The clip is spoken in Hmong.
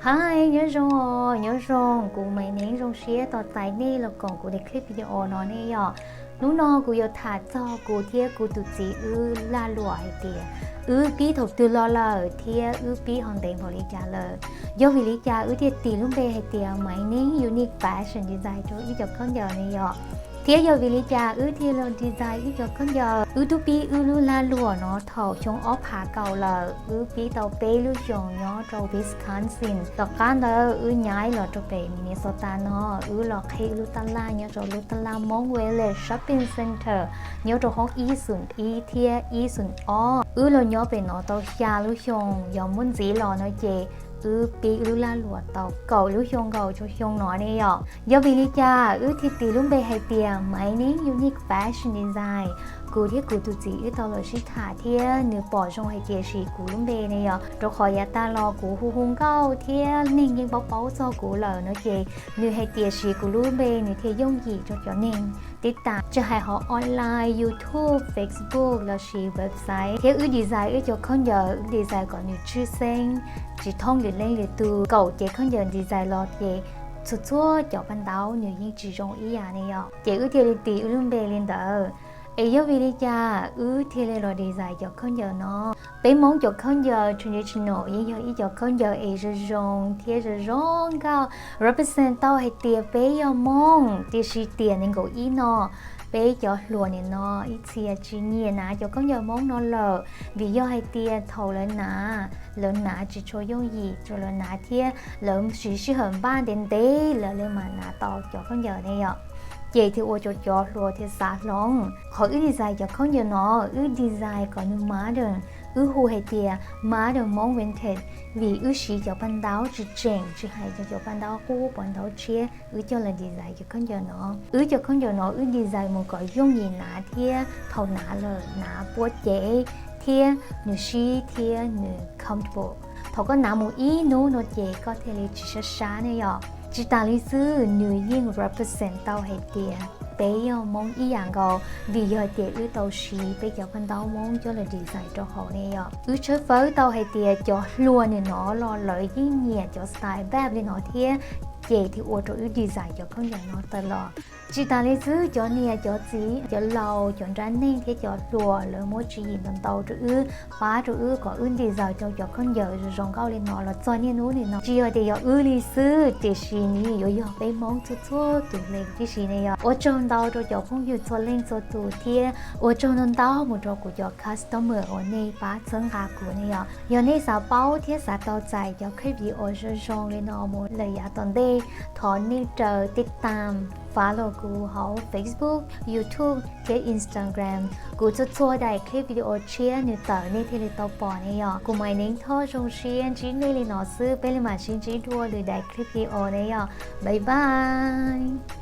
Hi, nyob zoo os, nyob zoo, kuv Maiv Neeb zoo siab tos txais nej los koom kuv daim clip video no nej yom. Hnub no kuv yuav tham txog kuv thiab kuv tus txiv wb lag luam hais tias wb pib thaum twg los lawm thiab wb pib ho ntev npaum li cas lawm. Yog vim li cas wb thiaj tis lub npe hais tias Maiv Neeb Unique Fashion Design rau wb cov khaub ncaws ne yom. Thiab yog vim li cas wb thiaj los design wb cov khaub ncaws? Wb twb pib wb lub lag luam no thaum xyoo ob phav kaum lawm. Wb pib tau peb lub xyoos nyob rau Wisconsin. Tom qab ntawd wb nyaiv los rau pem Minnesota no, wb los qhib wb lub tab laj nyob rau lub tab laj Hmong Village Shopping Center nyob rau hoob ib xoom ib thiab ib xoom ob. Wb los nyob pem no tau xya lub xyoos, yog muab ntxiv los no ces wb pib wb lub lag luam tau kaum lub xyoo nkaus rau xyoo no ne yom. Yog vim li cas wb thiaj tis lub npe hais tias Maiv Neeb Unique Fashion Design? Kuv thiab kuv tus txiv wb tau los sib tham thiab nws pom zoo hais tias siv kuv lub npe ne yom, rau qhov yav tag los kuv hu hu nkauj thiab neeg yeej paub paub txog kuv lawm no ces nws hais tias siv kuv lub npe nws thiaj yooj yim rau cov neeg tib tas, tsis hais hauv online, YouTube, Facebook lossis website. Thiab wb design wb cov khaub ncaws, wb design kom nws tshwj xeeb, tsis thooj lwm leej lwm tus. Kaum cev khaub ncaws design los ces txhua txhua cov paj ntaub nws yeej tsis zoo ib yam ne yom, ces wb thiaj li tis wb lub npe li ntawd. Es yog vim li cas wb thiaj li los design cov khaub ncaws no? Peb Hmoob cov khaub ncaws traditional yeej yog ib cov khaub ncaws es zoo zoo thiab zoo zoo nkauj, represent tau hais tias peb yog Hmoob. Tiam sis tiam nees nkaum ib no, peb cov hluas nim no ib txhia tsis nyiam hnav cov khaub ncaws Hmoob no lawm, vim yog hais tias thaum lawv hnav, lawv hnav tsis tshua yooj yim rau lawv hnav thiab lawv siv sij hawm npaj ntev ntev lawv li mam hnav tau cov khaub ncaws ne yom. Ces thiaj ua rau cov hluas thiaj xav hloov. Qhov wb design cov khaub ncaws no, wb design kom nws modern, wb hu hais tias modern Hmong vintage, vim wb siv cov paj ntaub tsis tseem, tsis hais cov paj ntaub qub pov ntaub tshiab, wb coj los design cov khaub ncaws no. Wb cov khaub ncaws no wb design mus kom yooj yim hnav thiab thaum hnav lawm hnav puab cev thiab nws sib thiab nws comfortable. Thaum koj hnav mus ib hnub no ces koj thiaj li tsis sab sab ne yom. Tsis tas li xwb, nws yeej represent tau hais tias peb yog Hmoob ib yam nkaus, vim yog tias wb tau siv peb cov paj ntaub Hmoob coj los design rau hauv ne yom. Wb tshawb fawb tau hais tias cov hluas nim no los lawv yeej nyiam cov style vibe li no thiab, ces thiaj ua rau wb design cov khaub ncaws no tawm los. Tsis tas li xwb, cov niam cov txiv, cov laus, cov nra neeg thiab cov hluas lawv muab tswv yim ntau ntau rau wb, pab rau wb kom wb design tau cov khaub ncaws zoo zoo nkauj li no los txog niaj hnub nim no. Tsis yog tias yog wb li xwb, tiam sis nws yuav yog peb Hmoob txhua txhua tus li tib si ne yom. Ua tsaug ntau rau cov phooj ywg txhua leej txhua tus thiab ua tsaug ntau ntau mus rau kuv cov customer uas nej pab txhawb nqa kuv ne yom. Yog nej xav paub thiab xav tau txais cov clip video zoo zoo li no mus lawm yav tom ntej, thov nej raws tij tam, follow kuv hauv Facebook, YouTube thiab Instagram. Kuv txhua txhua daim clip video tshiab nws tawm nej thiaj li tau pom ne yom. Kuv Maiv Neeb Thoj zoo siab ntsib nej li no xwb, peb li mam sib ntsib dua lwm daim clip video ne yom. Bye bye.